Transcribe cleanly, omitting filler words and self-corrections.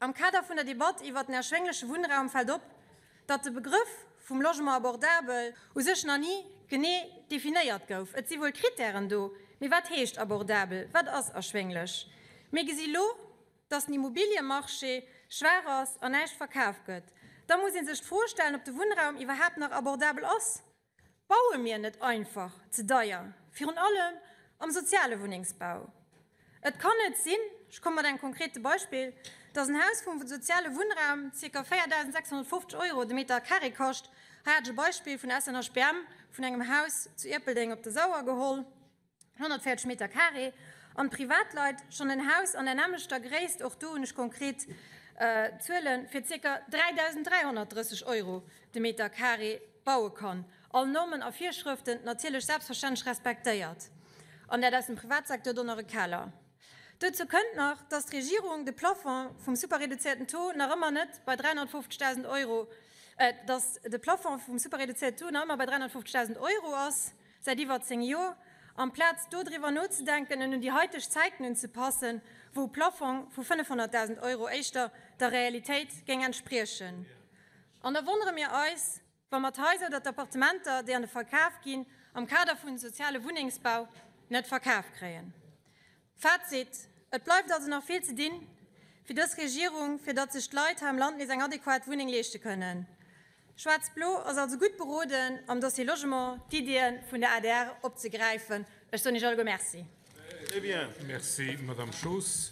Am Kader vun der Debatt iwwert den erschwéngleche Wunnraum fält op, datt de Begrëff vum Logement abordabel u sech nach ni genee definéiert gouf. Et si wuel Krittären do, mee wat heescht abordabel, wat ass erschwénglech? Mir gesi lo, datt den Immobiliemarché schwaach ass an näischt verkaf gëtt. Da muss ee sech d'Fro stellen, ob de Wunnraum iwwerhaapt nach abordabel ass. Baue mir net einfach ze deier, virun allem am soziale Wunnengsbau? Et kann net sinn, ech komme mat engem konkrete Beispill, dass en Haus vum soziale Wunnraum zirka 4.650 Euro de Meter carré kascht, hei hat ech e Beispill vun SNHBM vun engem Haus zu Ierpeldeng op der Sauer geholl, 140 Meter carré, an d'Privatleit schonn en Haus an der nämmlechter Gréisst, och do hunn ech konkret Zuelen, fir zirka 3.330 Euro de Meter carré baue kann, all Normen a Virschrëften natierlech selbstverständlech respektéiert, an dat aus dem Privatsecteur do nach e Keller. Dozou kënnt nach, dass d'Regierung de Plafond vum superreduzierten Taux nach ëmmer net bei 350.000 Euro, dass de Plafond vum superreduzierten Taux nach ëmmer bei 350.000 Euro ass, säit iwwer 10 Joer, amplaz do driwwer nozedenken, en un déi haiteg Zäiten unzepassen, wou e Plafong vu 500.000 Euro éischter der Realitéit géing entspriechen. An da wonnere mir eis, wa mer d'Haiser oder d'Appartementer, déi an de Verkaf ginn, am Kader vun soziale Wunnengsbau net verkaf kréien. Fazit, Et bleift also nach vill ze dinn fir dës Regierung, fir datt sech d'Leit hei am Land nees eng adequat Wunneng leeschte kënnen. Schwaarz-Blo ass also gutt beroden, am Dossier Logement d'Iddie vun der adr opzegräifen. Ech soen Iech alleguer Merci. Merci, Madamm Schoos.